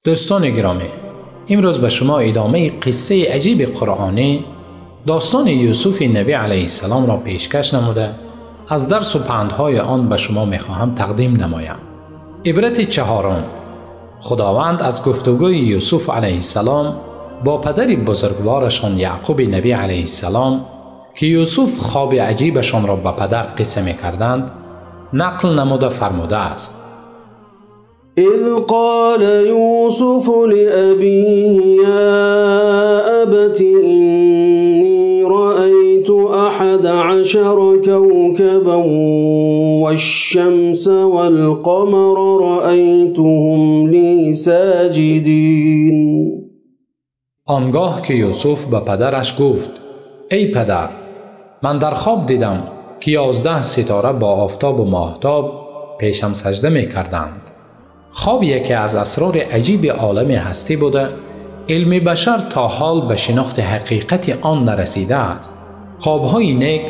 Дӯстони гиромӣ, имрӯз ба шумо идомаи қиссаи аҷиби қуръонӣ, достони Юсуфи набӣ алайҳиссаломро пешкаш намуда, аз дарсу пандҳои он ба шумо мехоҳам тақдим намоям. Ибрати чаҳорум: Худованд аз гуфтугӯи Юсуф алайҳиссалом бо падари бузургворашон Яъқуби набӣ алайҳиссалом, ки Юсуф хоби аҷибашонро ба падар қисса мекарданд, нақл намуда фармудааст: إذ قال يوسف لأبيه يا أبت إني رأيت 11 كوكبا والشمس والقمر رأيتهم لي ساجدين. آنگاه که یوسف به پدرش گفت: ای پدر، من در خواب دیدم که 11 ستاره با آفتاب و ماهتاب پیشم سجده می کردند. خواب یکی از اسرار عجیب عالم هستی بوده، علم بشر تا حال به شناخت حقیقت آن نرسیده است. خوابهای نیک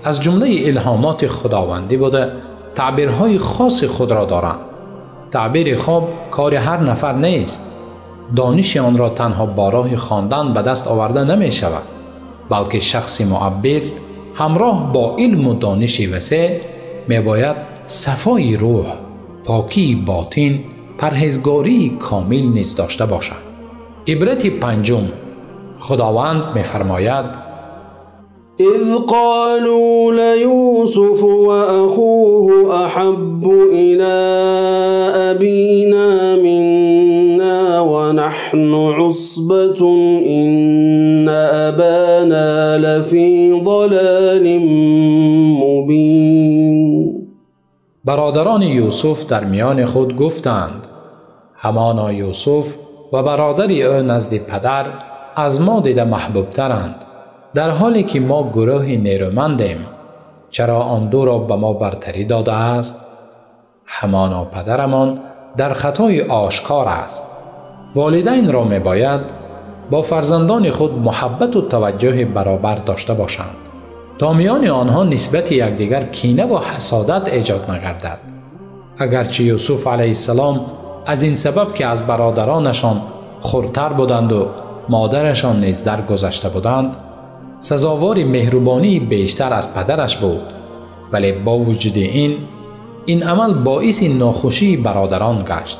از جمله الهامات خداوندی بوده، تعبیرهای خاص خود را دارند. تعبیر خواب کار هر نفر نیست. دانش آن را تنها با راه خواندن به دست آورده نمی شود، بلکه شخص معبر همراه با علم و دانش وسیع می باید صفای روح، پاکی باطن، پرهیزگاری کامل نیز داشته باشد. عبرت پنجم: خداوند می‌فرماید: اذ قالوا ليوسف واخوه احب الى ابينا منا ونحن عصبة ان ابانا لفی ضلال مبین. برادران یوسف در میان خود گفتند: همانا یوسف و برادر او نزد پدر از ما دیده محبوبترند، در حالی که ما گروه نیرومندیم. چرا آن دو را به ما برتری داده است؟ همانا پدرمان در خطای آشکار است. والدین را میباید با فرزندان خود محبت و توجه برابر داشته باشند تا میان آنها نسبت یکدیگر کینه و حسادت ایجاد نگردد. اگرچه یوسف علیه السلام از این سبب که از برادرانشان خردتر بودند و مادرشان نیز درگذشته بودند، سزاوار مهربانی بیشتر از پدرش بود، ولی با وجود این عمل باعث ناخوشی برادران گشت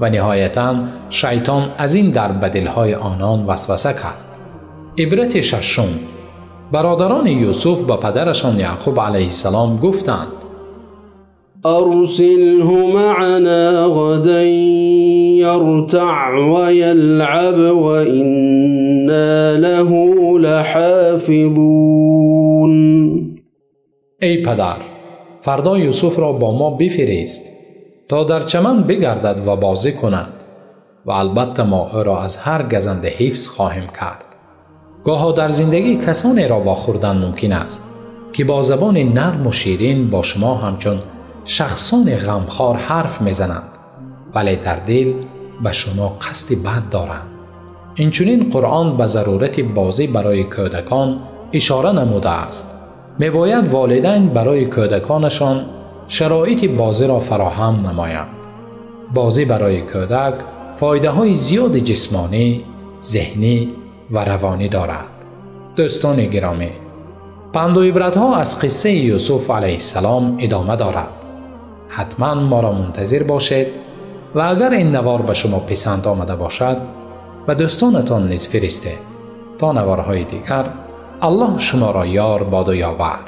و نهایتاً شیطان از این در به دلهای آنان وسوسه کرد. عبرت ششم: برادران یوسف به پدرشان یعقوب علیه السلام گفتند: ارسله معنا غدا یرتع ویلعب وانا له لحافظون. ای پدر، فردا یوسف را با ما بفرست تا در چمن بگردد و بازی کند و البته ما او را از هر گزند حفظ خواهیم کرد. گاها در زندگی کسانی را واخوردن ممکن است که با زبان نرم و شیرین با شما همچون شخصان غمخوار حرف میزنند، ولی در دل به شما قصد بد دارند. اینچنین قرآن به ضرورت بازی برای کودکان اشاره نموده است. میباید والدین برای کودکانشان شرایط بازی را فراهم نمایند. بازی برای کودک فایده های زیاد جسمانی، ذهنی و روانی دارد. دوستان گرامی، پند و عبرت‌ها از قصه یوسف علیه السلام ادامه دارد. حتما ما را منتظر باشید و اگر این نوار به شما پسند آمده باشد به دوستانتان نیز فرستید. تا نوارهای دیگر، الله شما را یار باد و یاور.